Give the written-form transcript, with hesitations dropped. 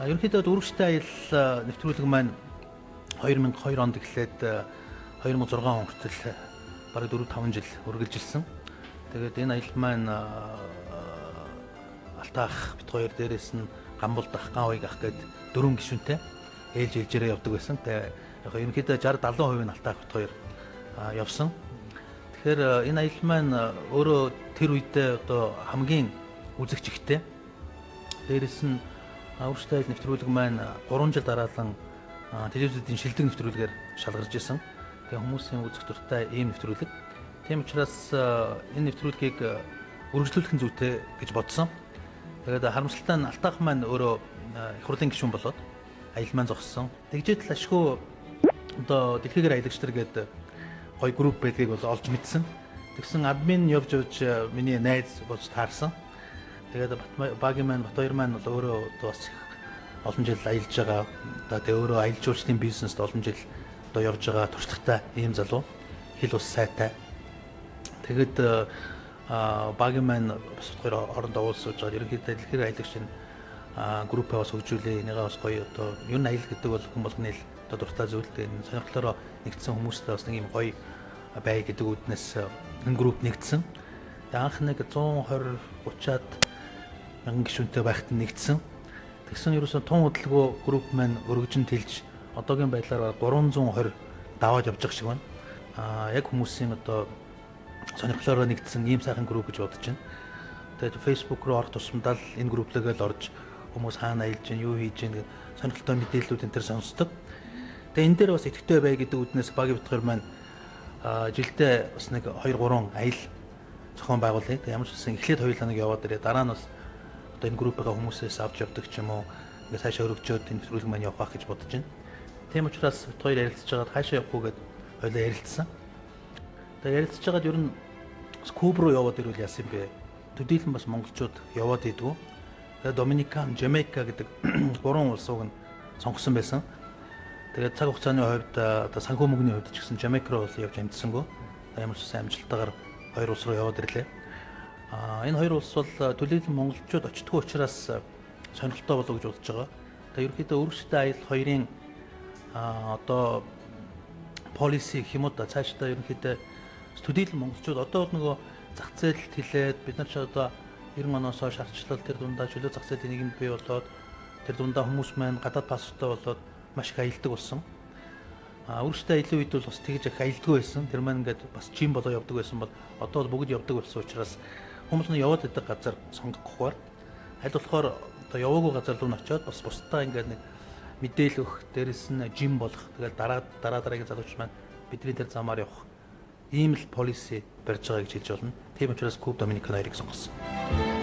Ерөнхийдөө дөрвөжтэй аялал нэвтрүүлэг маань 2002 онд эхлээд 2006 он хүртэл бараг 4-5 жил үргэлжилсэн. Тэгээд энэ аялал маань Алтаах бит хоёр, дээрээс нь Гамбулдах, Ганхуйг ах гээд дөрвөн гишүүнтэй ээлж ээлжээрээ явдаг байсан. Тэгээд яг ерөнхийдөө 60 70% нь Алтаах бит хоёр явсан. Тэгэхээр энэ аялал маань өөрөө тэр үедээ одоо хамгийн үзэгч ихтэй. Дээрээс нь Үүрэгчтэй аялал нэвтрүүлэг маань 3 жил дараалан телевизүүдийн шилдэг нэвтрүүлгээр шалгарч исэн. Тэгээ хүмүүсийн үзэх дуртай ийм нэвтрүүлэг. Тийм учраас энэ нэвтрүүлгийг үргэлжлүүлэх нь зүйтэй гэж бодсон. Тэгээд харамсалтай нь Алтаах маань өөрөө их хурлын гишүүн болоод аялал маань зогссон. Тэгжээд л ашгүй одоо дэлхийгээр аялагч нар гээд гоё групп байдгийг бол олж мэдсэн. Тэгсэн админ явж явж миний найз болж таарсан. Тэгээд багийн маань Батбаяр маань бол өөрөө одоо бас их олон жил аялж байгаа. Одоо тэгээ өөрөө аялал жуулчлалын бизнест олон жил одоо явж байгаа туршлагатай ийм залуу. Хэл ус сайтай. Тэгээд багийн маань бас хоёр орондоо уулзаж байгаа. Ерөнхийдөө дэлхийд аялагч энэ группээ бас хөгжүүлээ. Энийгээ бас гоё одоо ер нь аялал гэдэг бол хүн болгоны л одоо дуртай зүйл. Тэгээд энэ сонирхлоороо нэгдсэн хүмүүстэй бас нэг юм гоё бай гэдэг үүднээс энэ групп нэгдсэн. Тэгээд анх нэг 120 30-аад мянган гишүүнтэй байхад нэгдсэн. Тэгсэн ерөөсөн тун удалгүй групп маань өргөжин тэлж одоогийн байдлаар 320 даваад явж байгаа шиг байна. Яг хүмүүсийн одоо сонирхлоороо нэгдсэн ийм сайхан групп гэж бодож байна. Тэгээд Facebook руу орох тусамдаа л энэ групплөөгөө л орж хүмүүс хаана аялж байна, юу хийж байна гэх сонирхолтой мэдээллүүд энэ төр сонсдог. Тэгээд энэ дээр бас идэвхтэй бай гэдэг үүднээс багийн битгаар маань жилдээ бас нэг 2 3 аялал зохион байгуулъя. Тэгээд ямар ч гэсэн эхлээд хоёулаа нэг яваад ирээ. Дараа нь бас одоо энэ группийнхаа хүмүүсээс авч явдаг ч юм уу ингээд цаашаа өргөжөөд энэ нэвтрүүлэг маань явах гэж бодож байна. Тийм учраас бит хоёр ярилцж байгаад хаашаа явах уу гэд хоёулаа ярилцсан. Тэгээд ярилцж байгаад ер нь Куб руу яваад ирвэл яасан юм бэ? Төдийлөн бас монголчууд яваад идэггүй. Тэгээд Доминикан, Жамайка гэдэг гурван улс уг нь сонгосон байсан. Тэгээд цаг хугацааны хувьд одоо санхүү мөнгөний хувьд ч гэсэн Жамайка руу бол явж амжсангүй. Ямар ч гэсэн амжилттайгаар хоёр улс руу яваад ирлээ. Энэ хоёр улс бол төлөөлөн монголчууд очтгүй учраас сонирхолтой болов гэж бодож байгаа. Тэгээд ерөнхийдөө үүрэгчтэй аялал хоёрын одоо policy гэх юм уу да цаашдаа ерөнхийдөө төдийлөн монголчууд одоо нөгөө зах зээлд хилээд бид нар ч одоо 90 оноос хойш арчлал тэр дундаа чөлөө зах зээлийн нийгэмд бий болоод тэр дундаа хүмүүс маань гадаад паспорттой болоод маш их аялдаг болсон. Үүрэгчтэй аялын үед бол бас тэгж их аялдаггүй байсан. Тэр маань ингээд бас жим болоо явдаг байсан бол одоо бол бүгд явдаг болсон учраас хүмүүс нь яваад байдаг газар сонгохгүйгээр аль болохоор одоо яваагүй газар руу н очиод бас бусдаа ингээд нэг мэдээлэл өгөх, дээрэс нь жим болох, тэгэл дараа дараагийн залуучууд маань бидний тэр замаар явах ийм л policy барьж байгаа гэж хэлж болно. Тийм учраас Куб, Доминикан хоёрыг сонгосон.